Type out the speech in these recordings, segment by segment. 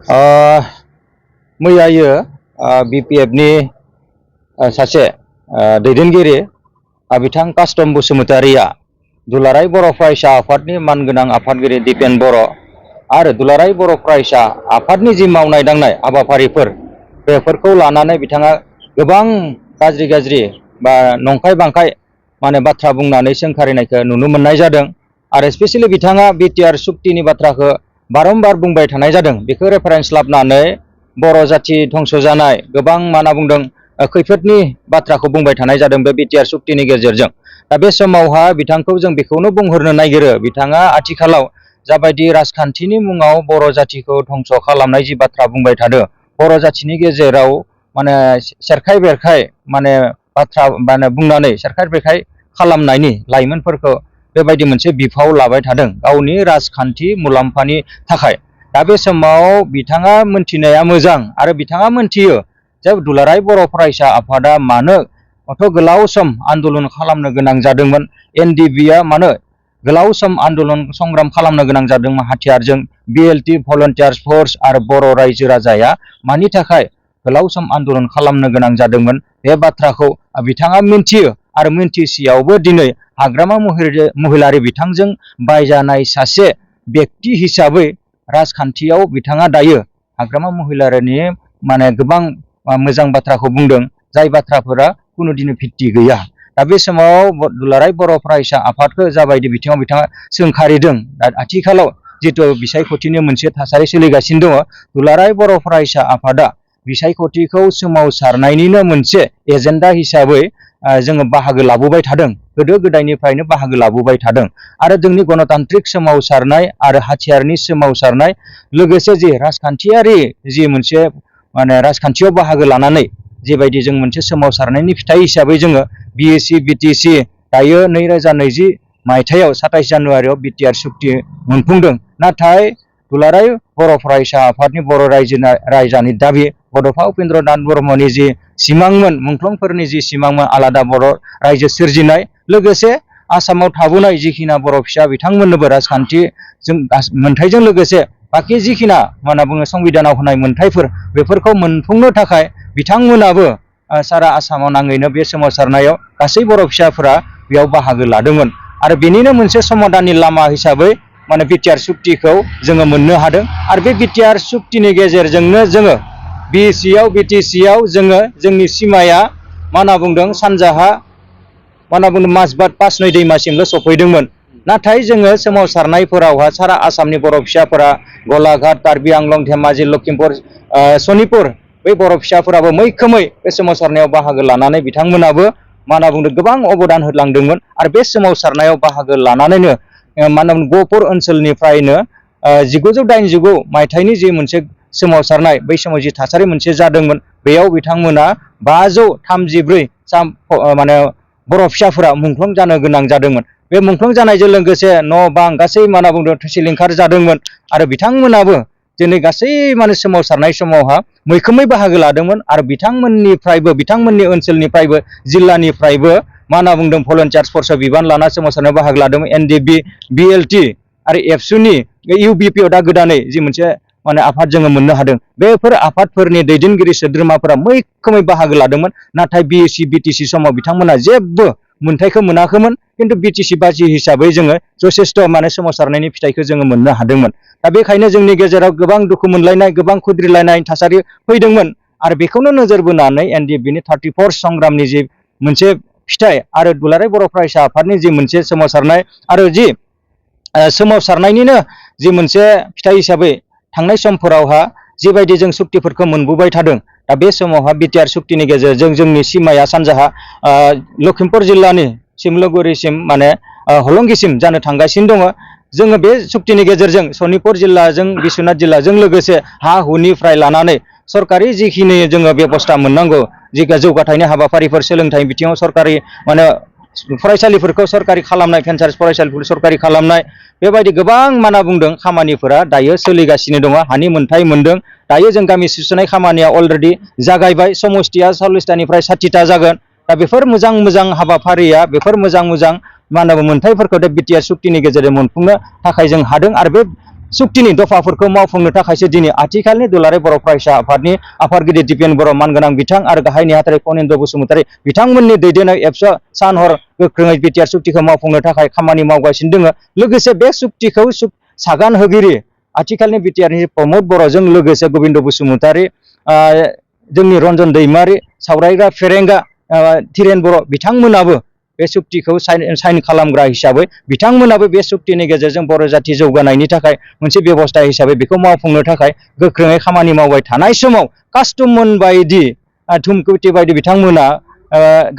ओ मैयायो BPF नि सासे दैदेनगिरि बिथां कास्टम बसुमतारिया दुलाराय बर' फरायसा आफादनि मानगोनां आफादगिरि दिपेन बर' आरो दुलाराय बर' फरायसा आफादनि जि मावनाय दांनाय हाबाफारिफोर बेफोरखौ लानानै बिथाङा गोबां गाज्रि बा नंखाय बांखाय बाथ्रा बुंनानै सोंखारिनायखौ नुनो मोननाय जादों आरो स्पेसियेलि बिथाङा बिटिआर सुक्तिनि बाथ्राखौ बारंबार बुंबाय थानाय जादों। बेखौ रेफारेन्स लाबनानै बर' जाथि धंस जानाय गोबां बुंदों खैफोदनि बाथ्राखौ बुंबाय थानाय जादों बे बिटिआर सुक्तिनि गेजेरजों। दा बे समावहा बिथांखौ जों बेखौनो बुंहरनो नागिरो बिथाङा आथिखालाव जाबायदि राजखान्थिनि मुङाव बर' जाथिखौ धंस खालामनाय जि बाथ्रा बुंबाय थादों बर' जाथिनि गेजेराव सेरखाय बेरखाय बाथ्रा बुंनानै सेरखाय बेरखाय खालामनायनि लाइमोनफोरखौ बेबायदि मोनसे बिफाव लाबाय थादों गावनि राजखान्थि मुलाम्फानि थाखाय। दा बे समाव बिथाङा मोनथिनाया मोजां आरो बिथाङा मोनथियो जे दुलाराय बर' फरायसा आफादा मानो गोलाव सम आन्दोलन खालामनो गोनां जादोंमोन। NDB-आ मानो गोलाव सम आन्दोलन संग्राम खालामनो गोनां जादोंमोन हाथियारजों। BLT भलन्टियार्स फर्स आरो बर' रायजो राजाया मानि थाखाय गोलाव सम आन्दोलन खालामनो गोनां जादोंमोन बे बाथ्राखौ बिथाङा मिन्थियो आरो मिन्थिसेयावबो दिनै हाग्रामा महिलारि बिथांजों बायजानाय सासे व्यक्ति हिसाबै राजखान्थियाव बिथाङा दायो हाग्रामा महिलारिनि गोबां मोजां बाथ्राखौ बुंदों जाय बाथ्राफोरा कुनु दिन भित्ति गैया। दा बे समाव दुलाराय बर' फरायसा आफादखौ जाबायदि बिथिङाव बिथाङा सोंखारिदों आथिखालाव जिथु बिसायख'थिनि मोनसे थासारि सोलिगासिनो दङ दुलाराय बर' फरायसा आफादा बिसायख'थिखौ सोमावसारनायनिनो मोनसे एजेन्डा हिसाबै जोङो बाहागो लाबोबाय थादों। गोदो गोदायनिफ्रायनो बाहागो लाबोबाय थादों आरो जोंनि गणतान्त्रिक सोमावसारनाय आरो हाथियारनि सोमावसारनाय लोगोसे जि राजखान्थियारि जि मोनसे राजखान्थियाव बाहागो लानानै जेबायदि जों मोनसे सोमावसारनायनि फिथाइ हिसाबै जोङो BSc BTC दायो 2020 मायथाइयाव 27 जानुवारियाव बिटिआर सुक्ति मोनफुंदों। नाथाय दुलाराय बर' फरायसा आफादनि बर' रायजानि दाबि बड'फा उपेन्द्र नाथ ब्रह्मनि जि सिमांमोन मुंख्लंफोरनि जि सिमांमोन आलादा बर' रायजो सोरजिनाय लोगोसे आसामाव थाबोनाय जिखिना बर' फिसा बिथांमोननोबो राजखान्थि मोनथायजों लोगोसे बाखि जिखिना बुङो संबिधानाव होनाय मोनथायफोर बेफोरखौ मोनफुंनो थाखाय बिथांमोनाबो सारा आसामाव नाङैनो बे सोमावसारनायाव गासै बर' फिसाफोरा बेयाव बाहागो लादोंमोन आरो बेनिनो मोनसे समाधाननि लामा हिसाबै बिटिआर सुक्तिखौ जोङो मोननो हादों आरो बे बिटिआर सुक्तिनि गेजेरजोंनो जोङो BTC-आव जोङो जोंनि सिमाया बुंदों सानजाहा माजबाट पासनै दैमासिमल' सफैदोंमोन। नाथाय जोङो सोमावसारनायफोरावहा सारा आसामनि बर' फिसाफोरा गलाघाट कार्बि आंलं धेमाजि लखिमपुर सनितपुर बै बर' फिसाफोराबो मैखोमै बे सोमावसारनायाव बाहागो लानानै बिथांमोनाबो बुंदों गोबां अबदान होलांदोंमोन आरो बे सोमावसारनायाव बाहागो लानानैनो गहपुर ओनसोलनिफ्रायनो 1989 मायथाइनि जि मोनसे सोमावसारनाय बै समाव जि थासारि मोनसे जादोंमोन बेयाव बिथांमोना 533 बर' फिसाफोरा मुंख्लं जानो गोनां जादोंमोन। बे मुंख्लं जानायजों लोगोसे न' बां गासै बुंदों सिलिंखार जादोंमोन आरो बिथांमोनाबो दिनै गासै सोमावसारनाय समावहा मैखोमै बाहागो लादोंमोन आरो बिथांमोननिफ्रायबो बिथांमोननि ओनसोलनिफ्रायबो जिल्लानिफ्रायबो बुंदों भलन्टियार्स फर्सआव बिबान लाना सोमावसारनायाव बाहागो लादोंमोन। NDB BLT आरो एबसुनि UBP-आव दा गोदानै जि मोनसे आफाद जोङो मोननो हादों बेफोर आफादफोरनि दैदेनगिरि सोद्रोमाफोरा मैखोमै बाहागो लादोंमोन। नाथाय BSc BTC समाव बिथांमोना जेबो मोनथायखौ मोनाखैमोन खिन्थु BTC बाजि हिसाबै जोङो जथेस्थ' सोमावसारनायनि फिथाइखौ जोङो मोननो हादोंमोन। दा बेखायनो जोंनि गेजेराव गोबां दुखु मोनलायनाय गोबां खुद्रिलायनाय थासारि फैदोंमोन आरो बेखौनो नोजोर बोनानै NDB-नि 34 संग्रामनि जि मोनसे फिथाइ आरो दुलाराय बर' फरायसा आफादनि जि मोनसे सोमावसारनाय आरो जि सोमावसारनायनिनो जि मोनसे फिथाइ हिसाबै थांनाय समफोरावहा जिबायदि जों सुक्तिफोरखौ मोनबोबाय थादों दा बे समावहा बिटिआर सुक्तिनि गेजेरजों जोंनि सिमाया सानजाहा लखिमपुर जिल्लानि सिमलुगुरिसिम हलंगिसिम जानो थांगासिनो दङ। जोङो बे सुक्तिनि गेजेरजों सनितपुर जिल्लाजों बिश्वनाथ जिल्लाजों लोगोसे हा हुनिफ्राय लानानै सरकारि जिखिनि जोङो बेबस्था मोननांगौ जि जौगाथायनि हाबाफारिफोर सोलोंथाइ बिथिङाव सरकारि फरायसालिफोरखौ सरकारि खालामनाय भेन्सार फरायसालिफोरखौ सरकारि खालामनाय बेबायदि गोबां बुंदों खामानिफोरा दायो सोलिगासिनो दङ। हानि मोनथाय मोनदों दायो जों गामि सुंस'नाय खामानिया अलरेडि जागायबाय समस्थिया 40टानिफ्राय 60टा जागोन। दा बेफोर मोजां हाबाफारिया बेफोर मोजां मोनथायफोरखौ बिटिआर सुक्तिनि गेजेरजों मोनफुंनो थाखाय जों हादों आरो बे सुक्तिनि दफाफोरखौ मावफुंनो थाखायसो दिनै आथिखालनि दुलाराय बर' फरायसा आफादनि आफादगिरि दिपेन बर' मानगोनां बिथां आरो गाहाय नेहाथारि फनेन्द्र बसुमतारी बिथांमोननि दैदेननाय एबसु सान हर गोख्रोङै बिटिआर सुक्तिखौ मावफुंनो थाखाय खामानि मावगासिनो दङ। लोगोसे बे सुक्तिखौ सागान होगिरि आथिखालनि बिटिआरनि प्रमद बर'जों लोगोसे गोबिन्द बसुमतारी, जोंनि रन्जन दैमारि, सावरायग्रा फेरेंगा धीरेन बर' बिथांमोनाबो बे सुक्तिखौ साइन खालामग्रा हिसाबै बिथांमोनाबो बे सुक्तिनि गेजेरजों बर' जाथि जौगानायनि थाखाय मोनसे बेबस्था हिसाबै बेखौ मावफुंनो थाखाय गोख्रोङै खामानि मावबाय थानाय समाव कास्टममोन बायदि धुमकेतु बायदि बिथांमोना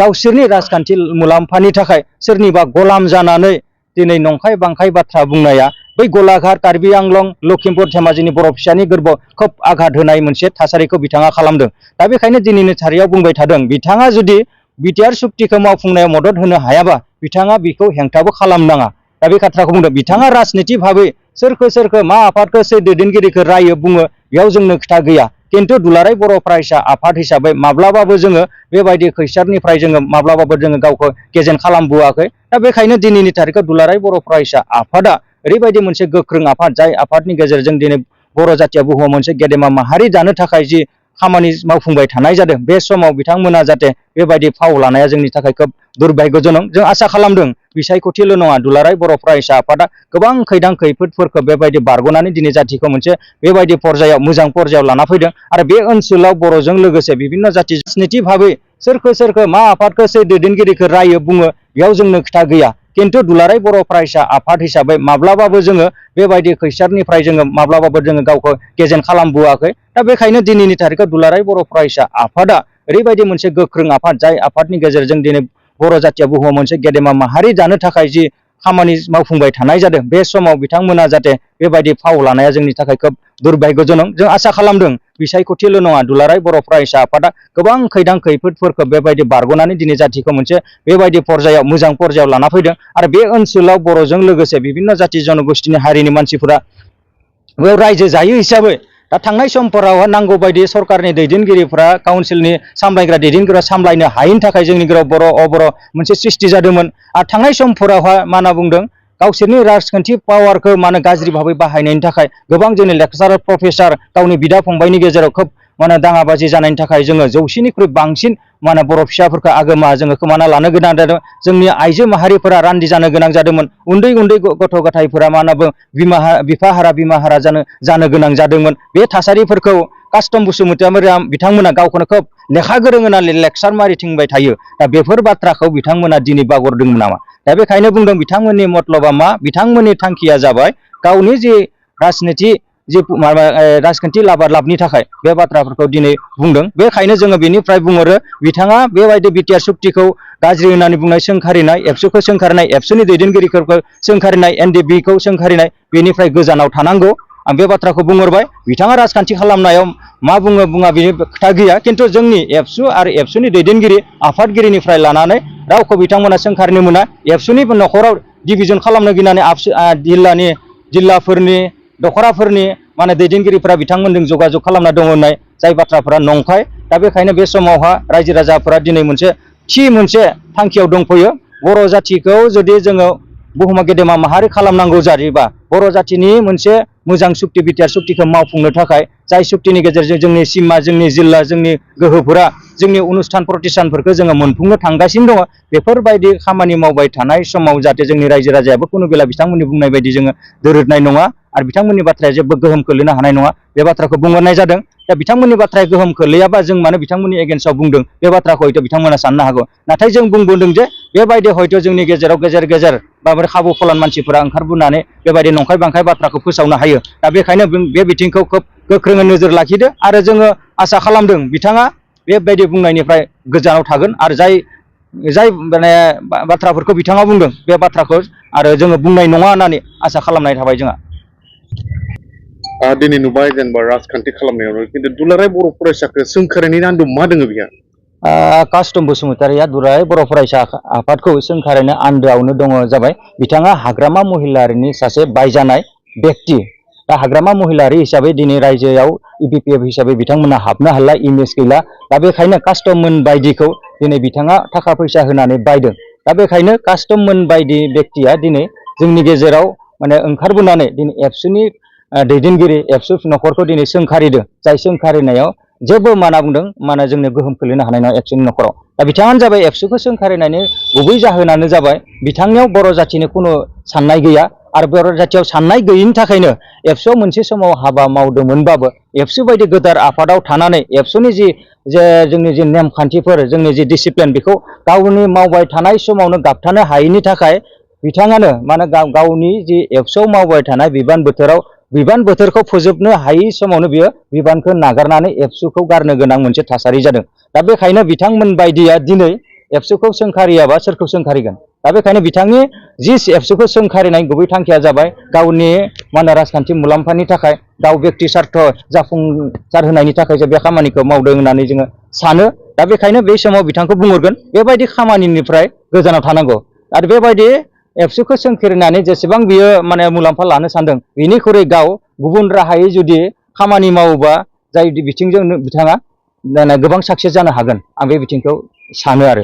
गावसोरनि राजखान्थि मुलाम्फानि थाखाय सोरनिबा गलाम जानानै दिनै नंखाय बांखाय बाथ्रा बुंनाया बै गलाघाट, कार्बि आंलं, लखिमपुर, धेमाजिनि बर' फिसानि गोरबोआव खोब आघात होनाय मोनसे थासारिखौ बिथाङा खालामदों। दा बेखायनो दिनैनि थारियाव बुंबाय थादों बिथाङा जुदि बिटिआर सुक्तिखौ मावफुंनायाव मदद होनो हायाबा बिथाङा बेखौ हेंथाबो खालामनाङा। दा बे बाथ्राखौ बुंदों। बिथाङा राजनिति भाबै सोरखौ मा आफादखौ सोर दैदेनगिरिखौ रायो बुङो बेयाव जोंनो खोथा गैया। खिन्थु दुलाराय बर' फरायसा आफाद हिसाबै माब्लाबाबो जोङो बेबायदि खैसारनिफ्राय जोङो माब्लाबाबो जोङो गावखौ गेजेन खालामबोआखै। दा बेखायनो दिनैनि थारिखआव दुलाराय बर' फरायसा आफादा ओरैबायदि मोनसे गोख्रों आफाद, जाय आफादनि गेजेरजों दिनै बर' जाथिया बुहुमाव मोनसे गेदेमा माहारि दानो थाखाय जि खामानि मावफुंबाय थानाय जादों, बे समाव बिथांमोना जाहाथे बेबायदि फाव लानाया जोंनि थाखाय खोब दुर्भाग्यजनक। जों आसा खालामदों बिसायख'थिल' नङा, दुलाराय बर' फरायसा आफादा गोबां खैदां खैफोदफोरखौ बेबायदि बारग'नानै दिनै जाथिखौ मोनसे बेबायदि पर्यायाव मोजां पर्यायाव लाना फैदों आरो बे ओनसोलाव बर'जों लोगोसे बिभिन्न जाथि राजनिति भाबै सोरखौ मा आफादखौ सोर दैदेनगिरिखौ रायो बुङो बेयाव जोंनो खोथा गैया। खिन्थु दुलाराय बर' फरायसा आफाद हिसाबै माब्लाबाबो जोङो बेबायदि खैसारनिफ्राय जोङो माब्लाबाबो जोङो गावखौ गेजेन खालामबोआखै। दा बेखायनो दिनैनि थारिखआव दुलाराय बर' फरायसा आफादा ओरैबायदि मोनसे गोख्रों आफाद, जाय आफादनि गेजेरजों दिनै बर' जाथिया बुहुमाव मोनसे गेदेमा माहारि दानो थाखाय जि खामानि मावफुंबाय थानाय जादों, बे समाव बिथांमोना जाहाथे बेबायदि फाव लानाया जोंनि थाखाय खोब दुर्भाग्यजनक। जों आसा खालामदों बिसायख'थिल' नङा, दुलाराय बर' फरायसा आफादा गोबां खैदां खैफोदफोरखौ बेबायदि बारग'नानै दिनै जाथिखौ मोनसे बेबायदि पर्यायाव मोजां पर्यायाव लाना फैदों आरो बे ओनसोलाव बर'जों लोगोसे बिभिन्न जाथि जनगोष्ठीनि हारिनि मानसिफोरा बेयाव रायजो जायो हिसाबै दा थांनाय समफोराव नांगौ बायदि सरकारनि दैदेनगिरिफ्रा काउन्सिलनि सामलायग्रा दैदेनगिरिफ्रा सामलायनो हायैनि थाखाय जोंनि गेजेराव बर' अबर' मोनसे सृष्टि जादोंमोन। आरो थांनाय समफोरावहाय मा होनना बुंदों, गावसोरनि राजखान्थि पावारखौ माने गाज्रि भाबै बाहायनायनि थाखाय गोबां जोंनि लेक्सारार प्रफेसार गावनि बिदा फंबायनि गेजेराव खोब दाङाबाजि जानायनि थाखाय जोङो जौसेनिख्रुइ बांसिन बर' फिसाफोरखौ आगोमा जोङो खोमाना लानो गोनां जादों। जोंनि आइजो माहारिफोरा रान्दि जानो गोनां जादोंमोन। उन्दै उन्दै गथ' गथायफोरा मा होनना बुङो बिफा हारा बिमा हारा जानो गोनां जादोंमोन। बे थासारिफोरखौ कास्टम बसुमतारी बिथांमोना गावखौनो खोब लेखा गोरों होननानै लेक्सार मारिथिंबाय थायो। दा बेफोर बाथ्राखौ बिथांमोना दिनै बावगारदोंमोन नामा? दा बेखायनो बुंदों बिथांमोननि मतलबा मा, बिथांमोननि थांखिया जाबाय गावनि जि राजनिति राजखान्थि लाबनि थाखाय बे बाथ्राफोरखौ दिनै बुंदों। बेखायनो जोङो बेनिफ्राय बुंहरो बिथाङा बेबायदि बिटिआर सुक्तिखौ गाज्रि होननानै बुंनाय, सोंखारिनाय, एबसुखौ सोंखारिनाय, एबसुनि दैदेनगिरिफोरखौ सोंखारिनाय, एनडिएफबिखौ सोंखारिनाय, बेनिफ्राय गोजानाव थानांगौ। आं बे बाथ्राखौ बुंहरबाय। बिथाङा राजखान्थि खालामनायाव मा बुङो बुङा बेनि खोथा गैया। खिन्थु जोंनि एबसु आरो एबसुनि दैदेनगिरि आफादगिरिनिफ्राय लानानै रावखौ बिथांमोना सोंखारिनो मोना। एबसुनि न'खराव डिभिजन खालामनो गिनानै जिल्लाफोरनि दखराफोरनि दैदेनगिरिफोरा बिथांमोनजों जगाजग खालामना दङ होननाय जाय बाथ्राफोरा नंखाय। दा बेखायनो बे समावहा रायजो राजाफोरा दिनै मोनसे थांखियाव दंफैयो। बर' जाथिखौ जुदि जोङो बुहुमा गेदेमा माहारि खालामनांगौ जायोबा बर' जाथिनि मोनसे मोजां सुक्ति बिटिआर सुक्तिखौ मावफुंनो थाखाय, जाय सुक्तिनि गेजेरजों जोंनि सिमा, जोंनि जिल्ला, जोंनि गोहोफोरा जोंनि अनुष्ठान प्रतिष्ठानफोरखौ जोङो मोनफुंनो थांगासिनो दङ। बेफोरबायदि खामानि मावबाय थानाय समाव जाहाथे जोंनि रायजो राजायाबो खुनु बेला बिथांमोननि बुंनाय बायदि जोङो दोरोदनाय नङा आरो बिथांमोननि बाथ्राया जेबो गोहोम खोलैनो हानाय नङा, बे बाथ्राखौ बुंहरनाय जादों। दा बिथांमोननि बाथ्राया गोहोम खोलैयाबा जों मानो बिथांमोननि एगेन्स्टआव बुंदों, बे बाथ्राखौ हयथ' बिथांमोना साननो हागौ। नाथाय जों बुंबोदों जे बेबायदि हयथ' जोंनि गेजेराव गेजेर गेजेर खाबु फलान मानसिफोरा ओंखारबोनानै बेबायदि नंखाय बांखाय बाथ्राखौ फोसावनो हायो। दा बेखायनो बे बिथिंखौ खोब गोख्रोङै नोजोर लाखिदो आरो जोङो आसा खालामदों बिथाङा बेबायदि बुंनायनिफ्राय गोजानाव थागोन आरो जाय बाथ्राफोरखौ बिथाङा बुंदों बे बाथ्राखौ आरो जोङो बुंनाय नङा होननानै आसा खालामनाय थाबाय जोंहा। दिनै नुबाय जेनेबा राजखान्थि खालामनायावनो, खिन्थु दुलाराय बर' फरायसाखौ सोंखारिनायनि आन्दोआव मा दोङो बेहा? कास्टम बसुमतारीया दुलाराय बर' फरायसा आफादखौ सोंखारिनो आन्दोआवनो दङ जाबाय बिथाङा हाग्रामा महिलारिनि सासे बायजानाय बेक्ति। दा हाग्रामा महिलारि हिसाबै दिनै रायजोआव इपिपिएफ हिसाबै बिथांमोना हाबनो हाला, इमेज गैला। दा बेखायनो कास्टममोन बायदिखौ दिनै बिथाङा थाखा फैसा होनानै बायदों। दा बेखायनो कास्टममोन बायदि बेक्तिया दिनै जोंनि गेजेराव ओंखारबोनानै दिनै एबसुनि दैदेनगिरि एबसु न'खरखौ दिनै सोंखारिदों जाय सोंखारिनायाव जेबो माना बुंदों माने जोंनो गोहोम खोलैनो हानाय नङा एबसुनि न'खराव दा बिथाङानो जाबाय एबसुखौ सोंखारिनायनि गुबै जाहोनानो जाबाय बिथांनियाव बर' जाथिनि खुनु साननाय गैया आरो बर' जाथियाव साननाय गैयिनि थाखायनो एबसुआव मोनसे समाव हाबा मावदोंमोनबाबो एबसु बायदि गोदार आफादाव थानानै एबसुनि जोंनि जि नेमखान्थिफोर जोंनि जि डिसिप्लिन बेखौ गावनि मावबाय थानाय समावनो गाबथानो हायैनि थाखाय बिथाङानो माने गावनि जि एबसुआव मावबाय थानाय बिबान बोथोरखौ फोजोबनो हायै समावनो बियो बिबानखौ नागारनानै एबसुखौ गारनो गोनां मोनसे थासारि जादों। दा बेखायनो बिथांमोन बायदिया दिनै एबसुखौ सोंखारियाबा सोरखौ सोंखारिगोन? दा बेखायनो बिथांनि जि एबसुखौ सोंखारिनाय गुबै थांखिया जाबाय गावनि राजखान्थि मुलाम्फानि थाखाय गाव बेक्ति सार्थ जाफुंसार होनायनि थाखायसो बे खामानिखौ मावदों होननानै जोङो सानो। दा बेखायनो बे समाव बिथांखौ बुंहरगोन बेबायदि खामानिनिफ्राय गोजानाव थानांगौ आरो बेबायदि एबसुखौ सोंखारिनानै जेसेबां बियो मुलाम्फा लानो सानदों बेनिख्रुइ गाव गुबुन राहायै जुदि खामानि मावोबा जाय बिथिंजों बिथाङा गोबां साक्सेस जानो हागोन आं बे बिथिंखौ सानो आरो।